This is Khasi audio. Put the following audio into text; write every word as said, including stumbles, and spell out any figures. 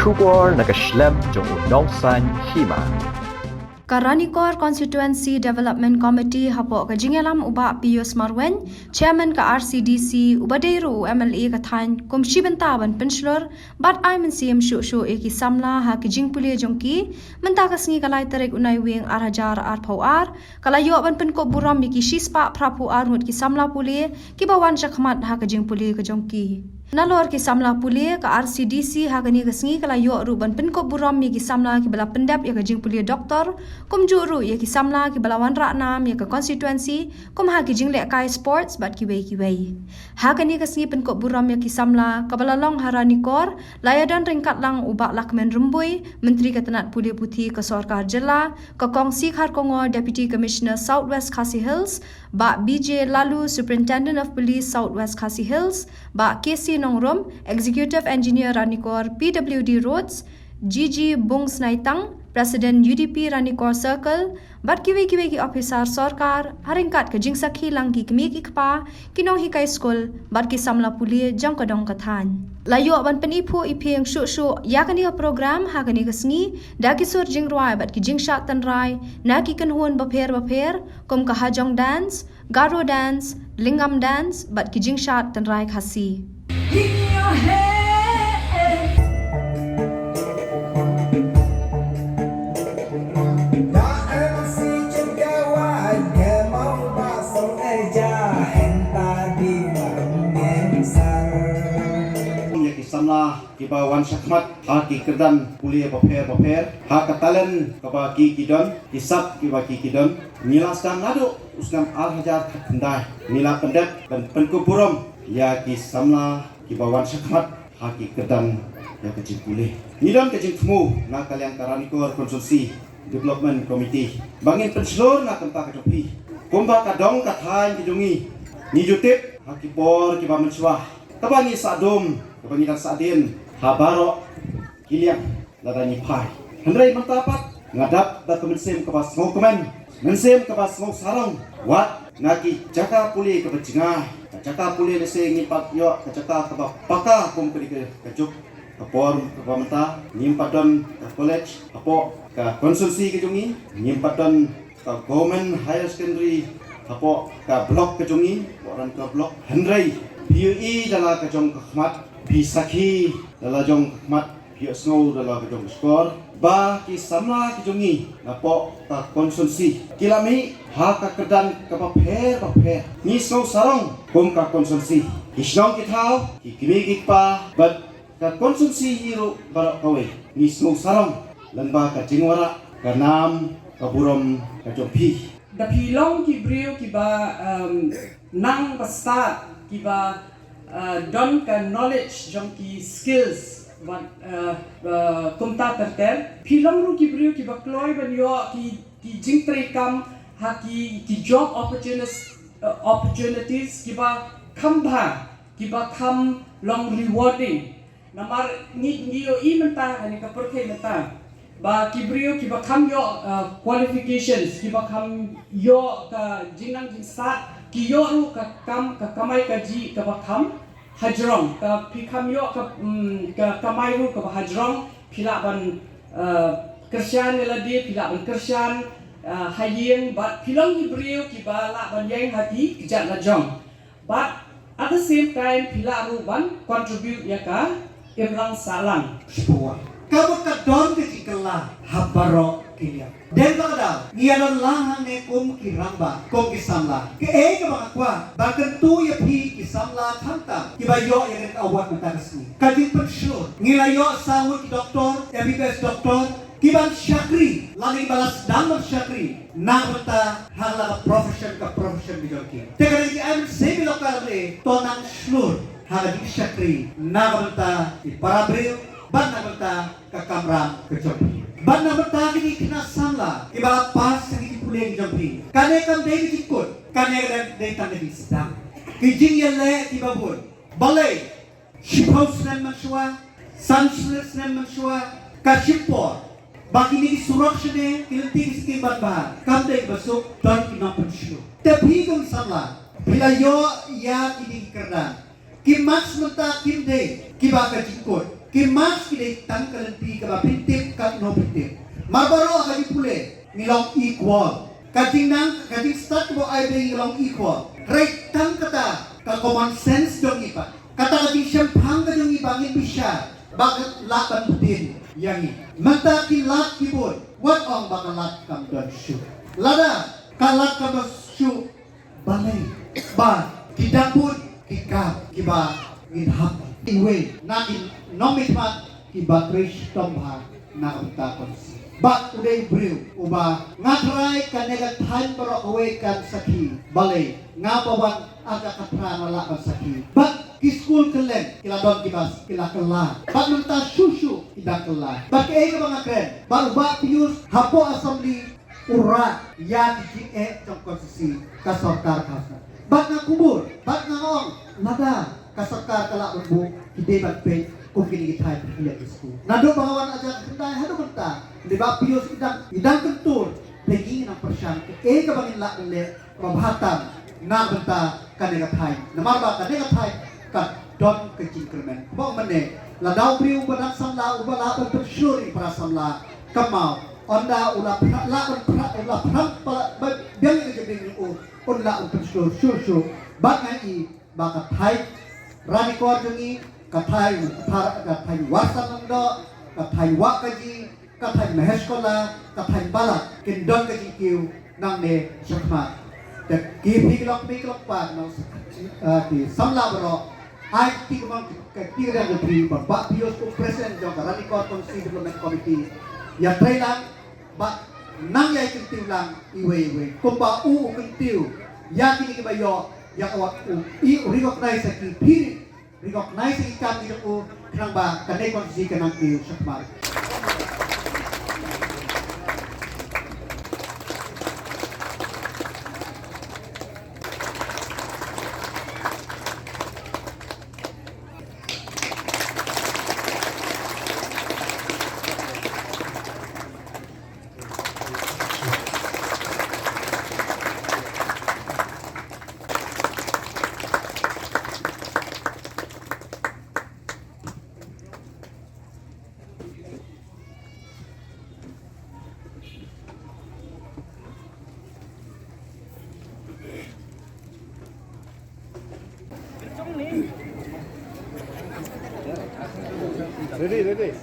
Khubor na ka shlem jong u Nongsaiñ Hima. Ka Ranikor Constituency Development Committee hapoh ka jingïalam u Bah Pius Marwein, Chairman ka R C D C, uba dei ruh u M L A ka thaiñ, kum shi bynta ban pynshlur bad ai mynsiem shuh shuh ïa ki samla ha ki jingpule jong ki, mynta ka sngi ka lai tarik u Naiwieng ar hajar arphew ar, ka la ïoh ban pynkup burom ïa ki shispah phraphew ar ngut ki samla pule kiba wan shakhmat ha ka jingpule ka jong ki. Nalor ki samla pule, ka R C D C ha kane ka sngi ka la ïoh ruh ban pynkup burom ïa ki samla kiba la pyndep ïa ka jingpule doktor, kumjuh ruh ïa ki samla kiba la wanrah nam ïa ka constituency, kum ha ki jinglehkai sports bad kiwei kiwei. Ha kane ka sngi pynkup burom ïa ki samla kaba la long ha Ranikor, la ïadon ryngkat lang u Bah Lahkmen Rymbui, Myntri ka tnat pule puthi ka Sorkar Jylla, ka Kong C Kharkongor, Deputy Commissioner South West Khasi Hills, Bah B J Laloo, Superintendent of Police South West Khasi Hills, Bah K C Nongrum, Executive Engineer Ranikor P W D Roads, G G Bungsnaitang, President U D P Ranikor Circle, bad kiwei kiwei ki ophisar sorkar, ha ryngkat ka jingsakhi lang ki kmie ki kpa, ki nonghikai skul, bad ki samla pule jong ka dong ka thaiñ. La ïoh ban pyniphuh iphieng shuh shuh ïa kane ka program ha kane ka sngi da ki sur jingrwai bad ki jingshad tynrai na ki kynhun bapher bapher, kum ka Hajong Dance, Garo Dance, Lingam Dance bad ki jingshad tynrai Khasi. Ïa ki samla kiba wan shakhmat ha ki kyrdan pule bapher bapher, ha ka talent kaba ki ki don, ki sap kiba ki ki don, ngi la sdang naduh u snem ar hajar khyndai, ngi la pyndep ban pynkup burom ïa ki samla kiba wan shakhmat ha ki kyrdan ïa ka jingpule. Ngi don ka jingthmu na ka liang ka Ranikor Constituency Development Committee ba ngin pynshlur na ka bynta ka jong phi. Kumba ka dong ka thaiñ ka jong ngi, ngi ju tip ha ki por kiba mynshuwa, kaba ngi sah dum, kaba ngi dang sah dien ha baroh ki liang lada ngi phai. Hynrei mynta pat nga dap da ka mynsiem kaba sngewkmen, mynsiem kaba sngewsarong. Wat na ki jaka pule kaba jngai, ka jaka pule lehse ngim pat ïoh ka jaka kaba paka kum ka dei ka juk. Ka por kaba mynta ngim pat don ka college hapoh ka constituency ka jong ngi, ngim pat don ka government higher secondary hapoh ka block ka jong ngi, hapoh Ranikor block. Hynrei phi ïohi da la ka jong ka khmat, phi sakhi da la jong ka khmat, phi ïohsngew da la ka jong ka shkor ba ki samla ka jong ngi napoh ka constituency ki la mih ha ka kyrdan kaba pher bapher. Ngi sngewsarong kum ka constituency, ki shnong ki thaw, ki kmie ki kpa bad ka constituency hi ruh baroh kawei. Ngi sngewsarong lyngba ka jingwanrah ka nam ka burom ka jong phi. Da phi long ki briew kiba, um, nang ba stad, kiba, uh, don ka knowledge jong ki skills, ba, uh, uh, kumta ter ter. Phi long ruh ki briew kiba kloi ban ïoh ki, ki jingtrei kam ha ki, ki job opportunities, uh, opportunities kiba kham bha, kiba kham long rewarding. Namar ngi, ngi ïohi mynta, ha kane ka pyrthei mynta, ba ki briew kiba kham ïoh, uh, qualifications, kiba kham ïoh ka jingnang jingstad, ki ïoh ruh ka kam, ka kamai kajih kaba kham hajrong, ka phi kham ïoh ka, mm, ka kamai ruh kaba hajrong, phi lah ban, uh, kyrshan ïa lade, phi lah ban kyrshan, uh, ha ïing, bad phi long ki briew kiba lah ban ïeng ha ki kjat lajong. But at the same time, phi lah ruh ban contribute ïa ka imlang sahlang. Shipor. Kaba ka don ka jingkylla ha baroh ki liang. Dei ba ka daw ngi ïa don lang hangne kum ki rangbah, kum ki samla. Kaei kaba nga kwah ban kyntu ïa phi ki samla khamtam kiba ïoh ïa ka award mynta ka sngi, ka jingpynshlur. Ngi la ïoh saw ngut ki doktor, M B B S doktor, kiban shakri, lane kiba la sdang ban shakri na ka bynta ha la ka profession, ka profession ka jong ki. Te ka dei ka jingaiñ mynsiem ïa ka lade, to nang shlur ha ka jingshakri na ka bynta ki para briew bad na ka bynta ka kamram ka jong phi, bad na ka bynta kine ki khynnah samla kiba la pass ha ki jingpule ka jong phi. Kane kam dei ka jingkut, kane ka dei, dei tang ka jingsdang. Ki jingïaleh kiba bun, balei shiphew snem mynshuwa, san snem mynshuwa, ka shim por ba kine ki surok shane, ki lynti ki skim ban bha, kam dei ba suk, don ki nongpynshlur. Te phi kum samla, phi la ïoh ïa kine ki kyrdan. Ki marks mynta kim dei kiba ka jingkut, Ki marks ki dei tang ka lynti kaba phin tip katno phin tip. Mar baroh ha ka jingpule ngi long equal. Ka jingnang, ka jingstad kaba ai dei ngi long equal. Hynrei tang kata ka common sense jong ngi pat, kata ka jingshemphang ka jong ngi ba ngin bishar ba ka lah ban btin ïa ngi. Mynta ki lad ki bud, wat ong ba ka lad kam don shuh. Lada ka lad kam don shuh, balei ba ki dang bun ki kam kiba ngin hap iwei na ki nongmihkhmat kiba trei shitom bha na ka bynta constituency. Bad u dei u briew uba nga tharai kane ka thaiñ baroh kawei kan sakhi, balei nga ba wan ar hajar khatphra nga lah ban sakhi. Bad ki skul kylleng ki la don kiba ki la kylla, bad mynta shuh shuh ki dang kylla. Bad kaei kaba nga kren, bad u Bah Pius hapoh Assembly u rah ïa ki jingeh jong constituency ka sorkar ka. Bad nga kubur, bad nga ong, lada ka sorkar ka lah ban buh, ki dei ban peit kum kine ki thaiñ ki leh ki skul. Naduh ba nga wan ar hajar khyndai haduh mynta, u Bah Pius i dang, i dang kyntur, te ngi nang pyrshang kaei kaba ngin lah ban leh ba bha tam na bynta kane ka thaiñ. Namar ba kane ka thaiñ ka don ka jingkyrmen. Kumba mynne, lada u briew uba dang samla uba lah ban pynshlur ïa para samla, kynmaw, ynda u la phra-, lah ban phra-, u la phra-, pala-, ba biang ïa ka jabieng jong u, un lah ban pynshlur shuh shuh. Bad nga i ba ka thaiñ Ranikor jong ngi, ka thaiñ, ka thaiñ, ka thaiñ Warsan Lyngdoh, ka thaiñ Wahkaji, ka thaiñ Mahesh Kola, ka thaiñ Balat, kin don ka jingkiew nangne shakhmat. Te ki phi ki lok, phi ki lok pa, nong, ah, ki samla baroh, ai ti kumang ka ti ka dang phi ba, Bah Pius kum president jong ka Ranikor Constituency Development Committee ïa trei lang, bad nang ïa kyntiew lang iwei iwei. Kumba u u kyntiew ïa kine kiba ïoh ïa ka award, u i u recognize ïa ki, phi recognize ïa ki kam ki jong u, khnang ba kane constituency kan nang kiew shakhmat. Ready, ready.